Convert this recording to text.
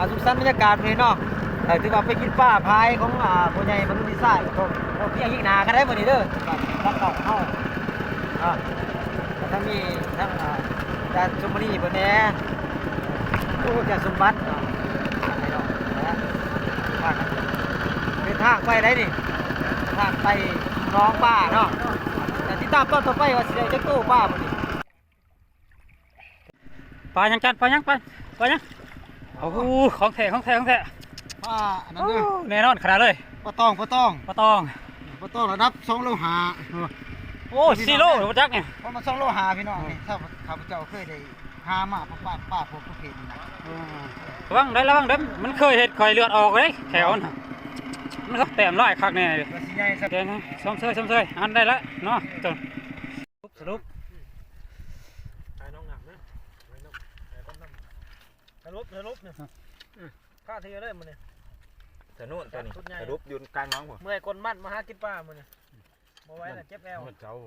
ອ່າ ສຸກສັນບັນຍາກາດມື້ນີ້ເນາະ ເອີ ຖືວ່າໄປກິນປາພາຍຂອງ ອ່າ ພໍ່ໃຫຍ່ມະລຸນນິສາ ກໍພໍພຽງຍິງໜ້າກັນໄດ້ມື້ນີ້ເດີ ບ້ານເກົ່າເຮົາ ອ່າ ກໍທັງມີທັງ ອ່າ ອາຈານສົມມະນີເພິ່ນແດ່ ໂອ້ ອາຈານສົມບັດເນາະ ເດີນທາງໄປໄດ້ນີ້ ທາງໄປໜອງປາເນາະ ແຕ່ຕິດຕາມຕອນຕໍ່ໄປວ່າຊິໄດ້ຈັກໂຕປາມື້ນີ້. ປາຫຍັງ ຈານ ປາຫຍັງ ປາ ປາຫຍັງ? ໂອ້ໂຫ ຂອງແທ້ ຂອງແທ້ ຂອງແທ້ ປາອັນນັ້ນເດີ ໂອ້ ແນ່ນອນຂະໜາດເລີຍ ປາຕອງ ປາຕອງ ປາຕອງ ປາຕອງລະດັບສອງໂລຫ້າ ໂອ້ ສີ່ໂລບໍ່ຈັກນີ້ ປະມານສອງໂລຫ້າ ພີ່ນ້ອງ ນີ້ ຂ້າພະເຈົ້າເຄີຍໄດ້ຫາມາ ປາ ປາ ປາພວກປະເພດນີ້ນະ ອືມ ລະວັງເດີ ລະວັງເດີ ມັນເຄີຍເຮັດຂ້ອຍເລືອດອອກເດ້ ແຖວນັ້ນ ມັນກໍແຕ້ມຫຼາຍຄັກແນ່ ກໍຊິໃຫຍ່ຊະ ແດງ ຊົມເຊີຍ ຊົມເຊີຍ ອັນໄດ້ລະເນາະ ສະຫຼຸບ ສະຫຼຸບ ສະຫຼຸບ ສະຫຼຸບນີ້ ອືມ ຄາທີ່ເລີຍມື້ນີ້ ສະໜູນຕົວນີ້ ສະຫຼຸບຢູ່ກາງໜອງພຸ້ນ ເມື່ອຍກົ້ນມັນມາຫາກິນປາມື້ນີ້ ບໍ່ໄຫວແລ້ວ ເຈັບແອວ ເຈົ້າ